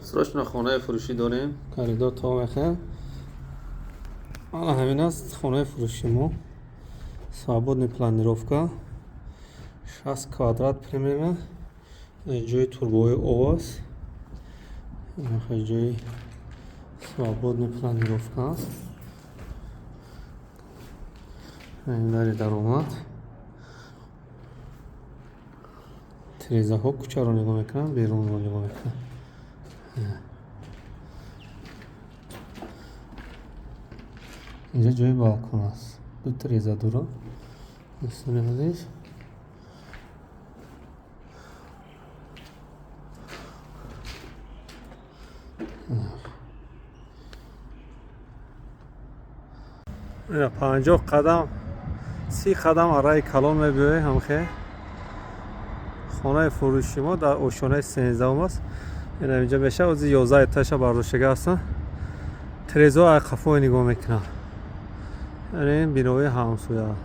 Срочно хонаи фурӯшӣ дорем. Коридор то мехел. Ана ҳамин аст хонаи фурӯши мо. Свободный планировка. 60 квадрат примерно. Ҷои турбои об аст. Ҷои свободный планировка аст. Дари даромад. Тирезаҳо кӯчаро нигоҳ мекунанд, берунро нигоҳ мекунанд. Инҷа ҷои балкон аст. Ду тиреза дорад. Дӯстони азиз. Ина 50 қадам, 30 қадам араи калон мебиёед ҳамхе. Хонаи фурӯши мо дар ошёнаи 13-ум аст. Ина инҷа мешавад, ози 11 этажа бардоштага ҳастанд. Тирезаҳо ай қафое нигоҳ мекунанд. Яъне бинои ҳамсоя.